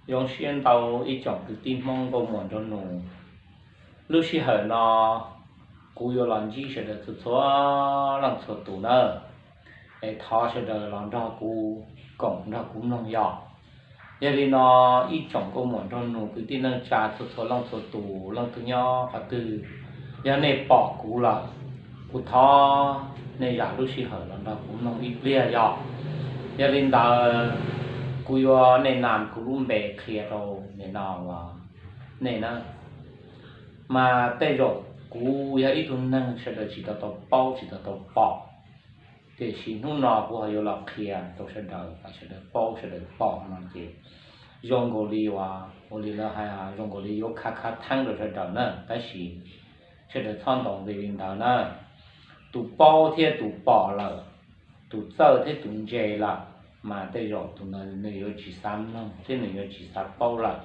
Zoo siab ntau ib tsoom kwv tij Hmoob nkauj muam nraug nus, lub sij hawm no kuv yuav los ntsib sawv daws txhua txhua leej txhua tus nawb, es thov sawv daws los nrog kuv koom nrog kuv mloog yog. Yog li no, ib tsoom nkauj muam nraug nus kwv tij neej tsa txhua txhua leej txhua tus, leej twg nyob qhov twg, yog nej pom kuv lawm, kuv thov nej zam lub sij hawm los nrog kuv mloog ib pliag yog. Yog li ntawd, kuv yuav nej nam kuv lub npe qhia rau nim no uas nej na. Mas tej zaum kuv yog ib tug neeg sawv daws tsis tau tau paub tsis tau tau pom, tiam sis hnub no kuv ho yuav los qhia rau sawv daws kom sawv daws paub sawv daws pom no ces zoo nkaus li uas ua li lawv hais zoo nkaus li yuav khav khav theeb rau sawv daws na, tab sis sawv daws txhob ntaus nqi li ntawd na. Tus paub thiab tus pom lawm, tus txawj thiab tus ntse lawm, mas tej zaum tus ntawd nws yuav tsis xav mloog thiab nws yuav tsis xav paub lawm.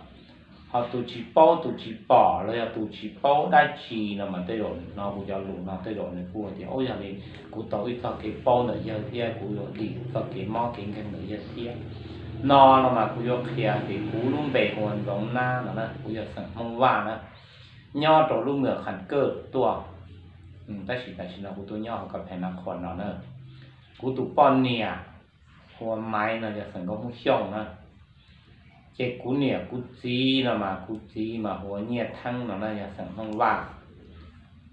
Ho tus tsis paub tus tsis pom los yog tus tsis paub dab tsi no mas tej zaum no kuv cov lus no tej zaum nws kuj tias, Ub, yog li kuv tau ib txoj kev paub ntawm yawg thiab kuv yuav dim txoj kev mob kev nkeeg ntawm yawg thiab. No no mas kuv yuav qhia tias kuv lub npe hu ua Ntxoov Nab no na, kuv yog xeem Hmoob Vaj na, nyob rau lub mws Kham Kaj tuaj, tab sis tam sim no kuv tuaj nyob hauv Koj Pheej Nab Qhuas no na. Kuv tus poj niam hu ua Maiv no yog xeem Nkauj Hmoob Xyooj na. Ces kuv niam kuv txiv no mas kuv txiv mas hu ua Nyiaj Theeb no na yog xeem Hmoob Vaj.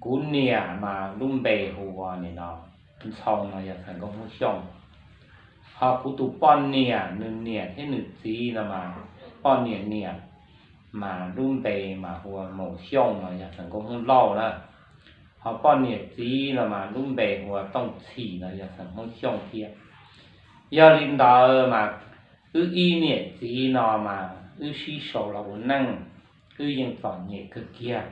Kuv niam mas lub npe hu ua nim no Ntxhoo no yog xeem Nkauj Hmoob Xyooj. Ho kuv tus poj niam nws niam thiab nws txiv no mas poj niam niam mas lub npe mas hu ua Maum Xyooj no yog xeem Nkauj Hmoob Lauj na. Ho poj niam txiv no mas lub npe hu ua Tooj Txhim no yog xeem Hmoob Xyooj thiab. Yog li ntawd mas wb ib niam txiv no mas wb sib sau los ua neej, wb yeej txom nyem kawg kiag.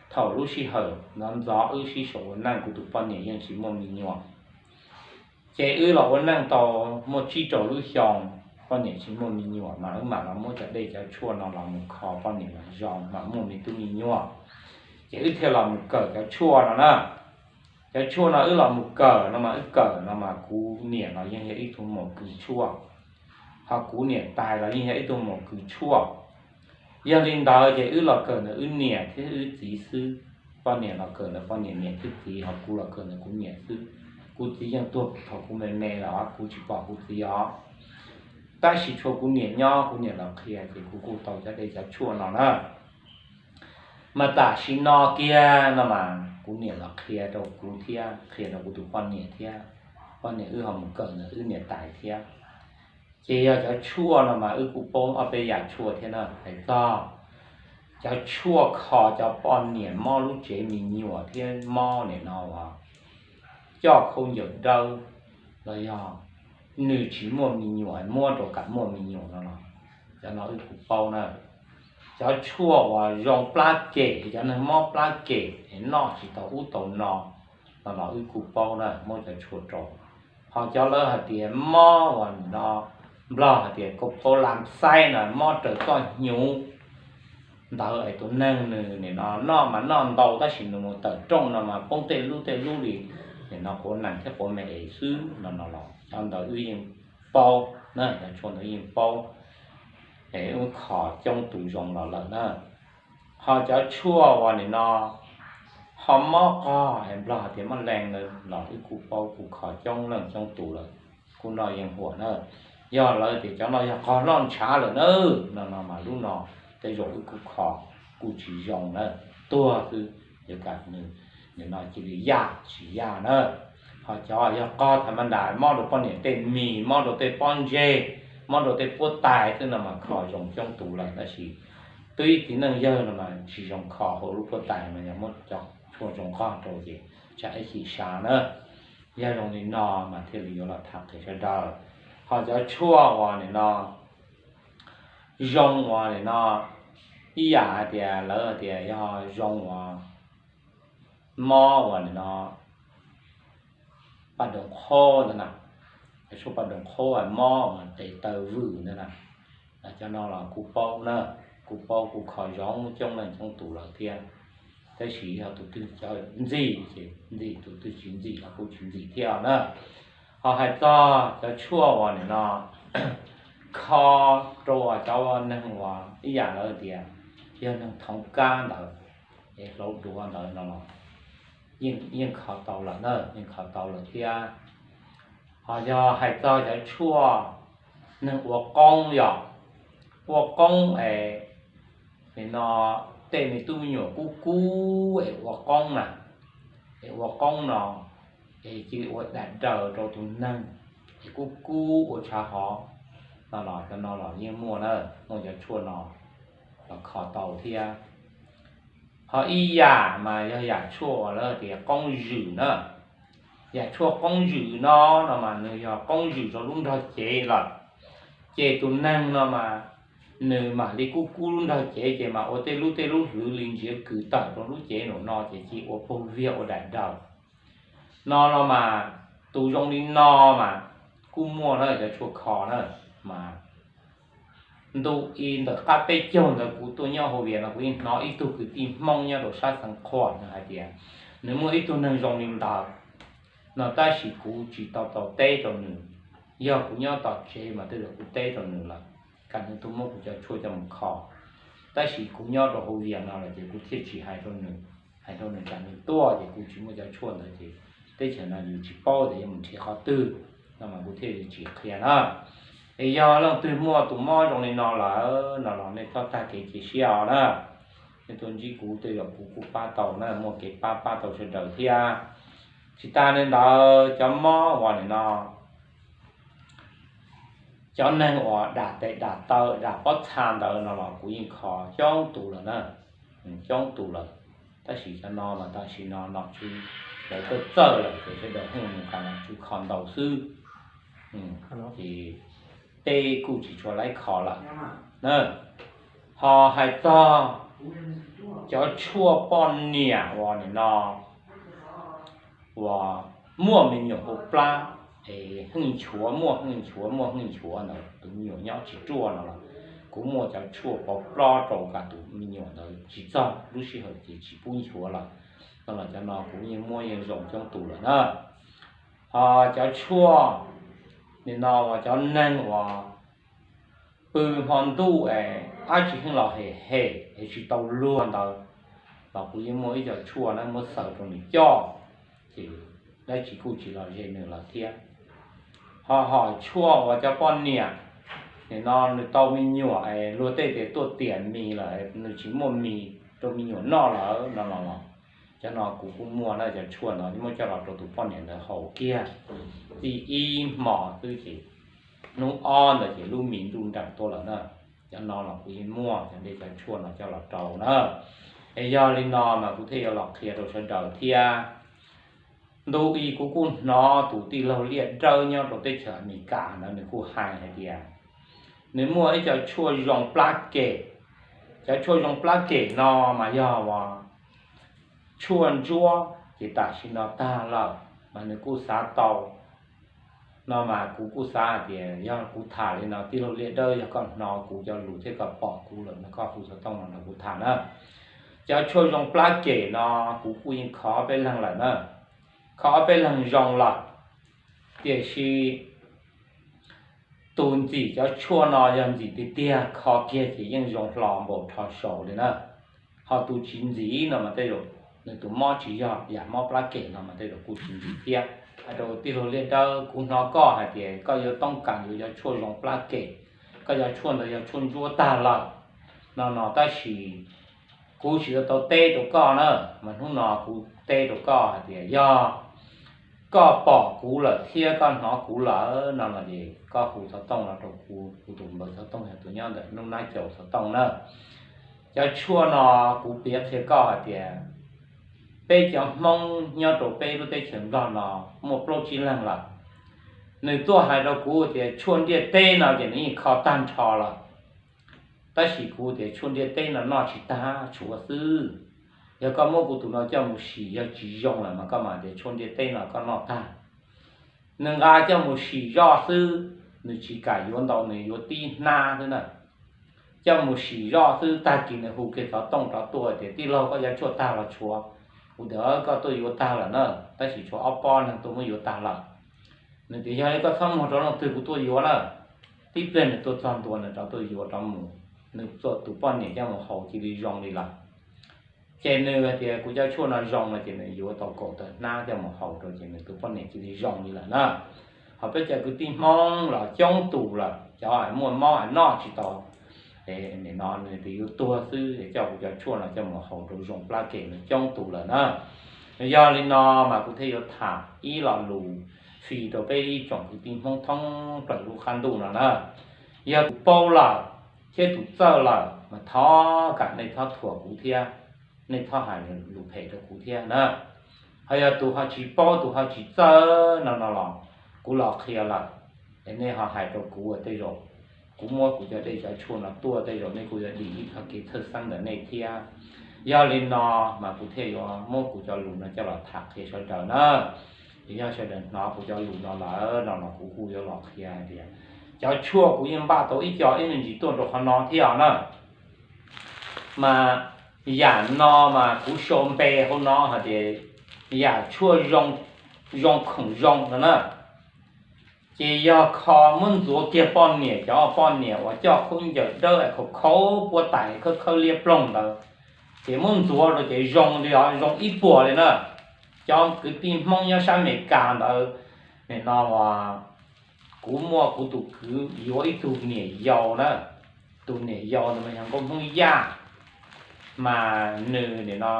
Thaum lub sij hawm ntxov ntxov wb sib sau ua neej kuv tus poj niam yeej tsis muaj me nyuam. Ces wb los ua neej tau muaj tsib rau lub xyoo, poj niam tsis muaj me nyuam mas wb mam los muab cov dej cov tshuaj no los mus kho poj niam los zoo mam muaj me tub me nyuam. Ces wb thiaj los mus kawm cov tshuaj no na. Cov tshuaj no wb los mus kawm no mas wb kawm no mas kuv niam los yeej yog ib tug maum kws tshuaj, ho kuv niam tais los yeej yog ib tug maum kws tshuaj. Yog li ntawd ces wb los kawm ntawm wb niam thiab wb txiv xwb. Poj niam los kawm ntawm poj niam niam thiab txiv, ho kuv los kawm ntawm kuv niam xwb. Kuv txiv yeej tuag thaum kuv me me los kuv tsis pom kuv txiv os. Tab sis tshuav kuv niam nyob kuv niam los qhia ces kuv kuj tau cov dej cov tshuaj no na. Mas tam sim no kiag no mas kuv niam los qhia rau kuv thiab qhia rau kuv tus poj niam thiab. Poj niam wb ho mus kawm ntawm wb niam tais thiab. Ces yog cov tshuaj no mas wb kuj paub ob peb yam tshuaj thiab na. Hais txog cov tshuaj kho cov poj niam mob lub tsev me nyuam thiab mob nim no uas coj khaub ncaws dawb los yog nws tsis muaj me nyuam muab rau kom muaj me nyuam no los, cov no wb kuj paub na. Cov tshuaj uas zoo plab kem, cov neeg mob plab kem es noj tsis tau ub tau no, no los wb kuj paub na, muab cov tshuaj rau. Ho cov lawv hais tias mob uas nim no Nplog hais tias kau pau lam xaib no, mob raws txoj hnyuv ntawd es tus neeg nws nim no noj mas noj ntau tab sis nws mus tawm rooj no mas poob tej lub tej lub li, nim no quav nees thiab quav me es xwb no no los cov ntawd wb yeej paub na, cov tshuaj ntawd yeej paub. Es wb kho coob tus zoo los lawm na. Ho cov tshuaj uas nim no ho mob qog es Nplog hais tias mob lees ntawd los wb kuj paub kuj kho coob leej coob tus lawm, kuj noj yeej huam na. Yog lawv tias cov no yog qog noj ntshav lawm na, no no mas lub no tej zaum wb kuj kho kuj tsis zoo na, tuag xwb, yuav kom nws nim no cia li yaj tsis yaj na. Ho cov yog qog tham ma ntas mob rau poj niam tej mis, mob rau tej pob ntseg, mob rau tej puab tais xwb no mas kho zoo coob tus lawm, tab sis twb ib txiv neej yawg no mas tsis zoo kho hauv lub puab tais mas yog muab cov tshuaj zoo qog rau ces tsam ib chim sas na. Yog zoo li no mas thiaj li yuav los tham qhia sawv daws. Ho cov tshuaj uas nim no zoo uas nim no ib yam hais tias lawv hais tias yog zoo uas mob uas nim no paj doos qhaub ntawd na, cov tshuaj paj doos qhaub mob uas tes taw vwm ntawd na, cov no los kuj paub na, kuj paub kuj kho zoo coob leej coob tus lawm thiab. Tab sis yog tus twg cov ntxim ces ntxim, tus twg tsis ntxim los kuj tsis ntxim thiab na. Ho hais txog cov tshuaj uas nim no kho rau uas cov neeg uas ib yam lawv tias yog neeg thoov kab ntawd, es hlauv duav ntawd no los yeej kho tau lawm na, yeej kho tau lawm thiab. Ho yog hais txog cov tshuaj neeg ua qoob, yog ua qoob es nim no tej me tub me nyuam kub kub es ua qoob na, es ua qoob no es cia li ua daim daws rau tus neeg es kub kub ua tshav hov no los cov no los yeej muaj na, muaj cov tshuaj no los kho tau thiab. Ho ib yam mas yog yam tshuaj uas lawv tias qoob zwm na. Yam tshuaj qoob zwm no, no mas nws yog qoob zwm rau lub nrog cev lawm, ces tus neeg no mas nws mam li kub kub lub nrog cev ces mas ua tej lub tej lub hlwv li ntsiav kws tawm rau lub cev nraum no ces cia li ua paug viag ua daim daws no los mas tus zoo li no mas kuj muaj na, cov tshuaj kho na, mas ntu ib ntawm qab peb caug ntawd kuv tuaj nyob hauv Vias no kuv yeej hnov ib tug kwv tij Hmoob nyob rau sab Xeev Khuam nws hais tias nws muaj ib tug neeg zoo li ntawd no, tab sis kuv tsis tau tau teb rau nws. Yog kuv nyob tom tsev mas tej zaum kuv teb rau nws lawm, kom nws tuaj muab kuv cov tshuaj coj mus kho. Tab sis kuv nyob rau hauv Vias no lawm ces kuv thiaj tsis hais rau nws, hais rau nws kom nws tuaj ces kuv tsis muaj cov tshuaj ntawd ces teb chaws no yus tsis paub tias yuav mus nrhiav qhov twg no mas kuv thiaj li tsis qhia na. Es yog leej twg muaj tus mob zoo li no lawm no los nej txhob tag kev cia siab os na. Nej tuaj ntsib kuv tej zaum kuv kuj pab tau na, muaj kev pab pab tau sawv daws thiab. Tsis tas li ntawd cov mob uas nim no cov neeg uas dam tes dam taw dam pob txha ntawd no los kuv yeej kho coob tus lawm na, coob tus lawm. Tab sis cov no mas tam sim no nom tswv lawv txawj txawj lawm ces sawv daws yeej mus kom nom tswv kho ntau xwb, ces peb kuj tsis tshua laib kho lawm. Ho hais txog cov tshuaj poj niam uas nim no uas muaj me nyuam hauv plab, es heej nchuav, muaj heej nchuav, muaj heej nchuav ntawd, tus me nyuam nyob tsis ruaj no los kuv muaj cov tshuaj pov plob rau kom tus me nyuam ntawd tsis txog lub sij hawm ces tsis pub nchuav lawm no los cov no kuv yeej muab yeej zoo coob tus lawm na. Ho cov tshuaj nim no uas cov neeg uas pw hmo ntuj es dab tsi heej los hem hem es tsis tau luag ntawd los kuv yeej muaj ib co tshuaj na muab xaws rau nws coj, ces dab tsi kuj tsis los ze nws lawm thiab. Ho hom tshuaj uas cov poj niam nim no nws tau me nyuam es luag tej tias tuaj tiam mis lawm nws tsis muaj mis rau me nyuam noj lawm no los, cov no kuv kuj muaj na, cov tshuaj no muab coj los rau tus poj niam ntawd haus kiag txij ib hmo xwb ces hnub ob ntawd ces lub mis nruj nreem tuaj lawm na. Cov no los kuv yeej muaj cov dej cov tshuaj no coj los rau na. Es yog li no mas kuv thiaj yuav los qhia rau sawv daws thiab. Ntu ib kuv kuj hnov tus tij laug Liaj Dawb nyob rau teb chaws Amelikas ntawd nws kuj hais hais tias nws muaj ib co tshuaj zoo plab kem. Cov tshuaj zoo plab kem no mas yog uas tshuaj ntsuab ces tam sim no tag lawm mas nws kuj xav tau no mas kuv kuj xav hais tias yog kuv tham li no tij laug Liaj Dawb yog koj hnov kuv cov lus thiab koj pom kuv lawm no koj hu xov tooj no nrog kuv tham na. Cov tshuaj zoo plab kem no kuv kuj yeej kho ob peb leeg lawm na, kho ob peb leeg zoo lawm, tiam sis tus ntxim cov tshuaj no yog ntxim tiag tiag kho kiag ces yeej zoo hlo npaum rho saud li na. Ho tus tsis ntxim no mas tej zaum nws tus mob tsis yog yam mob plab kem no mas tej zaum kuj tsis ntxim thiab. Hais rau tij laug Liaj Dawb kuv hnov koj hais tias koj yuav toob kas yuav cov tshuaj zoo plab kem, koj cov tshuaj ntawd yog tshuaj ntsuab tag lawm no no tab sis kuv tsis tau teb rau koj na, mas hnub no kuv teb rau koj hais tias yog koj pom kuv lawm thiab koj hnov kuv lawm no no ces koj hu xov tooj no rau kuv, kuv tus npawb xov tooj yog tus nyob ntawm nub nab caum xov tooj na. Cov tshuaj no kuv piav qhia koj hais tias peb cov Hmoob nyob rau peb lub teb chaws Nplog no muaj plaub tsib leeg lawm. Nws tuaj hais rau kuv tias tshuaj ntiaj teb no ces nws yeej kho tag nrho lawm. Tab sis kuv tias tshuaj ntiaj teb no noj tsis tag, tshuav xwb. Yog koj muab kuv tus no coj mus sim yog tsis zoo lawm mas koj mam tias tshuaj ntiaj teb no koj noj tag. Nws nqa coj mus sim zoj xwb, nws tsis kam yuav ntau, nws yuav tib hnab xwb na. Coj mus sim zoj xwb, tag kis nws hu kiag xov tooj rov tuaj tias tij laug koj cov tshuaj tag los tshuav. Kuv tias koj tuaj yuav tag lawm na, tab sis tshuav ob pob neeg tuaj muab yuav tag lawm. Nws tias yog li koj txhob muag rau leej twg, kuv tuaj yuav na. tib pliag nws tuaj txog ntua nws rov tuaj yuav rov mus, nws tus poj niam coj mus haus cia li zoo li lawm. Ces nws hais tias kuv cov tshuaj no zoo no ces nws yuav tau kaum tawm hnab coj mus haus rau ces nws tus poj niam cia li zoo li lawm na. Ho peb cov kwv tij Hmoob los coob tus lawm, cov muaj mob noj tsis tau, nim no nws tias yuav tuag xwb, coj kuv cov tshuaj no coj mus haus rau zoo plab ke no coob tus lawm na. Yog li no mas kuv thiaj yuav tham ib lo lus fij rau peb ib tsoom kwv tij Hmoob thoob plaws lub qab ntuj no na. Yog tus paub lawm thiab tus txawj lawm mas thov kom nej txhob thuam kuv thiab, nej txhob hais lus phem rau kuv thiab na. Ho yog tus ho tsis paub tus ho tsis txawj no no los kuv los qhia lawm, es nej ho hais rau kuv tej zaum kuv muab kuv cov dej cov tshuaj no tuaj tej zaum nej kuj yuav dim ib qho kev txhawj xeeb ntawm nej thiab. Yog li no mas kuv thiaj yuav muab kuv cov lus no coj los tham qhia sawv daws na. Yog sawv daws hnov kuv cov lus no lawm no los kuv kuj yuav los qhia hais tias cov tshuaj kuv yeej npaj tau ib co ib me ntsis tuaj rau qhov no thiab os na. Mas yam no mas kuv sau npe hauv no hais tias yam tshuaj zoo khoom zoo no na. Ces yog kho muab ntxuav kiag poj niam, cov poj niam uas coj khaub ncaws dawb es khaus khaus puab tais khawb khawb liab ploog ntawd, ces muab ntxuav rau ces zoo li os, zoo ib puas li na. Cov kwv tij Hmoob nyob sab Amelikas ntawd, nim no as, kuv muaj kuv tus kwv yuav ib tug niam yau na. Tus niam yau ntawd mas yog nkauj Hmoob Yaj, mas nws nim no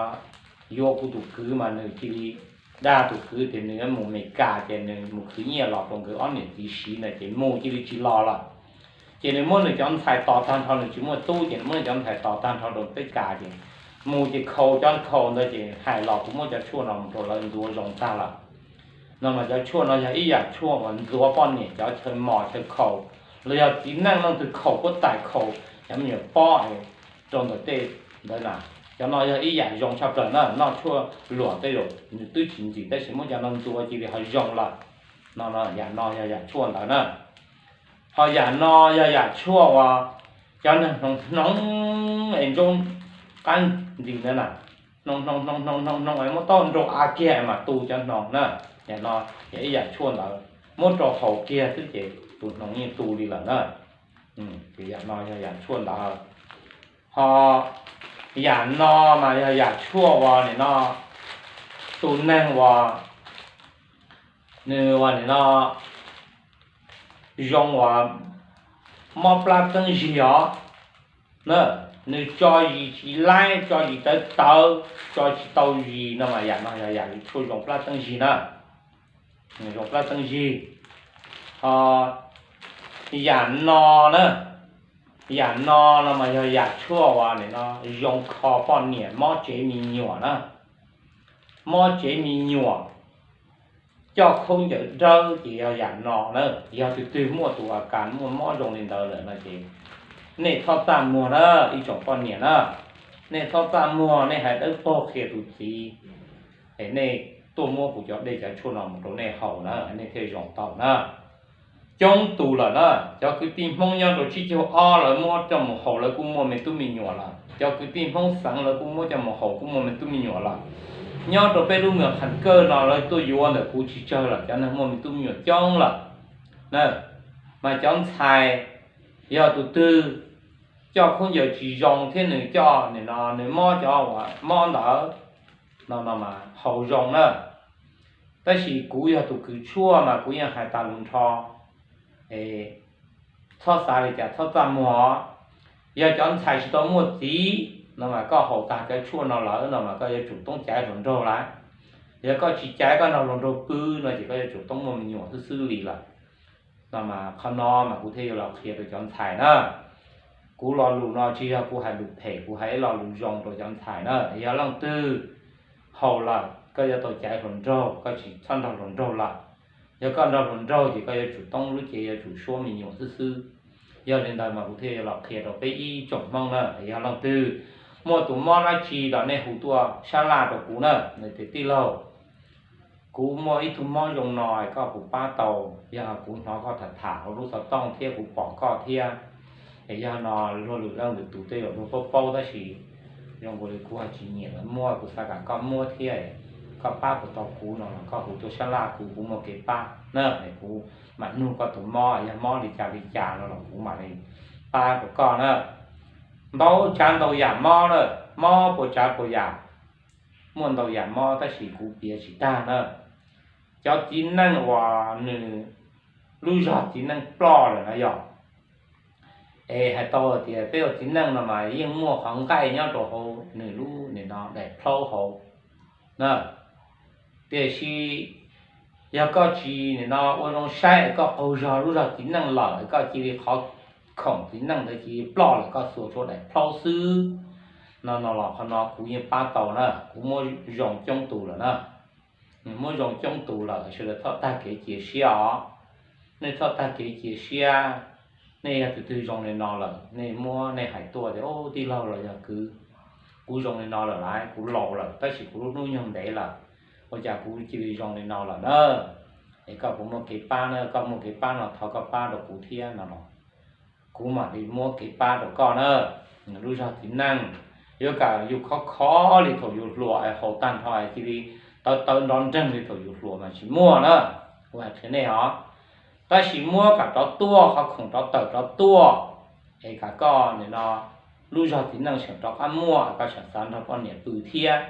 yuav kuv tus kwv mas nws cia li dag tus kwv tias nws yuav mus Amelikas ces nws mus khwv nyiaj los rau nkawd ob niam txiv siv ntawd ces mus cia li tsis los lawm. Ces nws muab nws cov ntxhais tos tag nrho, nws tsis muaj tub ces nws muab nws cov ntxhais tos tag nrho rau Amelikas ces mus ces khaus cov khaus ntawd ces hais los kuv muab cov tshuaj no mus rau lawv ntxuav zoo tag lawm. No mas cov tshuaj no yog ib yam tshuaj uas ntxuav poj niam cov chaw mos chaw khaus, los yog txiv neej leej twg khaus puab tais khaus cov me nyuam pob rau ntawm tej ntawd na. Cov no yog ib yam zoo tshaj plaws na, noj tshuaj luam tej zaum nws twb tsis ntxim tab sis muab cov no ntxuav cia li ho zoo lawm. No yam no yog yam tshuaj ntawd na. Ho yam no yog yam tshuaj uas cov neeg hnoov hnoov es ntsoov qab ntsis ntawd na, hnoov hnoov hnoov hnoov hnoov hnoov es muab taub nrau av kiag mas tu cov hnoov na. Yam no yog ib yam tshuaj ntawd, muab rau haus kiag xwb ces tus hnoov yeej tu li lawm na. Ces yam no yog yam tshuaj ntawd. Ho yam no mas yog yam tshuaj uas nim no tus neeg uas nws uas nim no zoo uas mob plab txeeb zig os, na, nws tso zis tsis laib, tso zis tawv tawv, tso tsis tau zis no mas yam no yog yam tshuaj zoo plab txeeb zig na. Zoo plab txeeb zig. Ho yam no na, yam no no mas yog yam tshuaj uas nim no zoo kho poj niam mob tsev me nyuam na. Mob tsev me nyuam, coj khaub ncaws dawb ces yog yam no na. Yog tus twg muaj tus a kas muaj mob zoo li ntawd lawm no ces nej txhob txaj muag na, ib tsoom poj niam na, nej txhob txaj muag, nej hais dawb paug qhia tus txiv, es nej tuaj muab kuv cov dej cov tshuaj no mus rau nej haus na, nej thiaj zoo tau na. Coob tus lawm na, cov kwv tij Hmoob nyob rau tsib caug ob lawv muab coj mus haus lawv kuj muaj me tub me nyuam lawm, cov kwv tij Hmoob xeev lawv kuj muab coj mus haus kuj muaj me tub me nyuam lawm. Nyob rau peb lub mws qhas kawj no lawv tuaj yuav ntawm kuv tsis tsawg lawm, cov neeg muaj me tub me nyuam coob lawm na. Mas cov ntxhais, yog tus twg coj khaub ncaws tsis zoo thiab nws coj nim no nws mob cov uas mob ntawd no no mas haus zoo na. Tab sis kuv yog tus kws tshuaj mas kuv yeej hais tas lus nrho, txhob xav li cas txhob txaj muag. Yog cov ntxhais tsis tau muaj txiv no mas koj haus tas cov tshuaj no lawm no mas koj yuav tsum toob caiv hluas nraug lawm. Yog koj tsis caiv koj nrog hluas nraug pw no ces koj yuav tsum toob muaj me nyuam xwb xwb li lawm. No mas qhov no mas kuv thiaj yuav los qhia rau cov ntxhais na. Kuv lo lus no tsis yog kuv hais lus phem, kuv hais ib lo lus zoo rau cov ntxhais na. Yog leej twg haus lawm koj yuav tau caiv hluas nraug, koj tsis txhob nrog hluas nraug lawm. Yog koj nrog hluas nraug ces koj yuav tsum toob lub cev yuav tsum suab me nyuam xwb xwb. Yog li ntawd mas kuv thiaj yuav los qhia rau peb ib tsoom Hmoob na, yog leej twg muaj tus mob dab tsi los nej hu tuaj sab laj rau kuv na. Nws tias tij laug, kuv muaj ib tug mob zoo no koj puas pab tau? Yog kuv hnov koj tham tham hauv lub xov tooj thiab kuv pom koj thiab, es yog no luag lwm leej lwm tus tej zaum luag paub paub tab sis zoo nkaus li kuv ho tsis nyiam lawv muab, kuv xav kom koj muab thiab. Koj pab kuv tau kuv no los koj hu tuaj sab laj kuv, kuv muaj kev pab na, kuv mam nug koj tus mob yog mob li cas li cas no los kuv mam li pab rau koj na. Ntau tsav ntau yam mob na, mob puas tsav puas yam, muaj ntau yam mob tab sis kuv piav tsis tag na. Cov txiv neej uas nws lub zog txiv neej ploj lawm no yog, es hais tau tias peb ua txiv neej no mas yeej muaj qhov nqaij nyob rau hauv nws lub nim no daim plhaub hauv na. Tiam sis yog koj tsis nim no ua zoo saib es koj qaug zog lub zog txiv neej lawm, koj cia li qhov khoom txiv neej ntawd cia li ploj lawm, koj xuas tshuaj daim plhaub xwb no no los qhov no kuv yeej pab tau na, kuv muab zoo coob tus lawm na. Muab zoo coob tus lawm, sawv daws txhob tag kev cia siab os. Nej txhob tag kev cia siab. Nej yog tus twg zoo li no lawm, nej muab nej hais tuaj tias, Ub, tij laug los yog kwv, kuv zoo li no lawm lauj, kuv laus lawm tab sis kuv lub hnub nyoog ntev lawm, ua cas kuv cia li zoo li no lawm na? Es koj puas muaj kev pab na? Koj muaj kev pab no thov koj pab rau kuv thiab no los kuv mam li muab kev pab rau koj na. Lub zog txiv neej yuav kam yus khov kho li thaum yus hluas es haus tag nrho es cia li tawv tawv nrov nreeg li thaum yus hluas mas tsis muaj na. Kuv hais qhia nej os, tab sis muab kam rov tuaj, qhov khoom rov tawm rov tuaj, es kam koj nim no lub zog txiv neej seem rov qab muaj, koj seem xav nrog poj niam pw thiab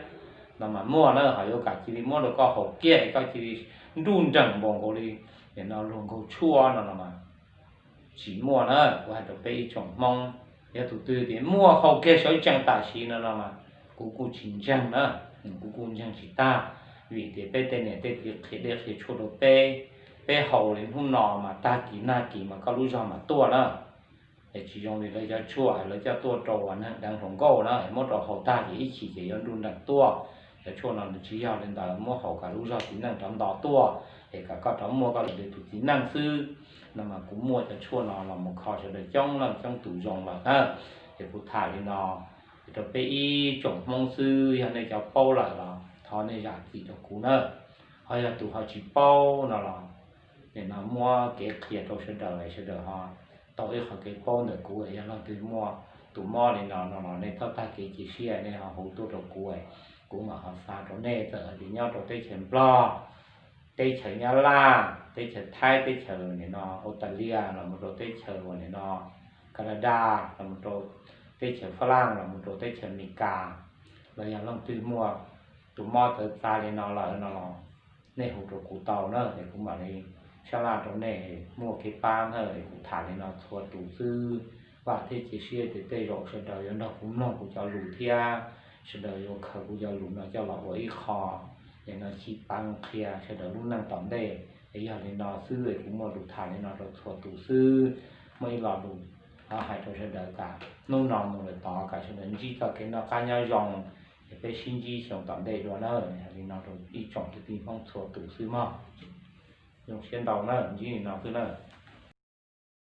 no mas muaj na. Ho yuav kam cia li muab rau koj haus kiag es koj cia li nruj nreem npaum nkaus li nim no luag nkaug tshuaj no no mas tsis muaj na. Kuv hais rau peb ib tsoom Hmoob, yog tus twg tias muaj haus kiag sawv tsees tam sim no no mas kuv kuj tsis ntseeg na, kuv kuj ntseeg tsis tag, vim tias peb tej niam tej txiv qhia dej qhia tshuaj rau peb, peb haus li hnub no mas tag kis nag kis mas koj lub zog mas tuaj na. Es tsis zoo li lawv cov tshuaj es lawv coj tuaj rau uas neeg deev hluas nkauj na, es muab rau haus tag ces ib chim ces yuav nruj nreem tuaj. Cov tshuaj no nws tsis yog li ntawd, muab haus kom lub zog txiv neej rov nto tuaj, es kom koj rov muaj koj li tus txiv neej xwb. No mas kuv muaj cov tshuaj no los mus kho sawv daws coob leej coob tus zoo lawm na. Es kuv tham li no rau peb ib tsoom Hmoob xwb, yog nej cov paub lawm los thov nej zam txim rau kuv na. Ho yog tus ho tsis paub no los nim no muab kev qhia rau sawv daws, sawv daws ho tau ib qho kev paub ntawm kuv. Yog leej twg muaj tus mob li no no los nej txhob tag kev cia siab, nej ho hu tuaj rau kuv, kuv mam ho xa rau nej. Txawm hais tias nyob rau teb chaws Nplog, teb chaws Nyab Laj, teb chaws Thaib, teb chaws nim no Australia, los mus rau teb chaws uas nim no Canada, los mus rau teb chaws Fab Laj, los mus rau teb chaws Amelikas, los yog leej twg muaj tus mob txawv txav li no lawm no los nej hu rau kuv tau na, es kuv mam li sab laj rau nej, muaj kev pab na. Es kuv tham li no txhua tus xwb, vam thiab cia siab tias tej zaum sawv daws yuav nrog kuv mloog kuv cov lus thiab sawv daws yuav khaws kuv cov lus no coj los ua ib qho nim no chiv pab qhia sawv daws lub neej tom ntej. Es yog li no xwb es kuv muaj lus tham li no rau txhua tus xwb, muaj ib lo lus hais rau sawv daws tas hnub no mus lawm tod kom sawv daws ntsib txoj kev noj qab nyob zoo, es peb sib ntsib xyoo tom ntej dua na. Yog li no rau ib tsoom kwv tij Hmoob txhua tus xwb mog. Zoo siab ntau na, ntsib li no xwb na.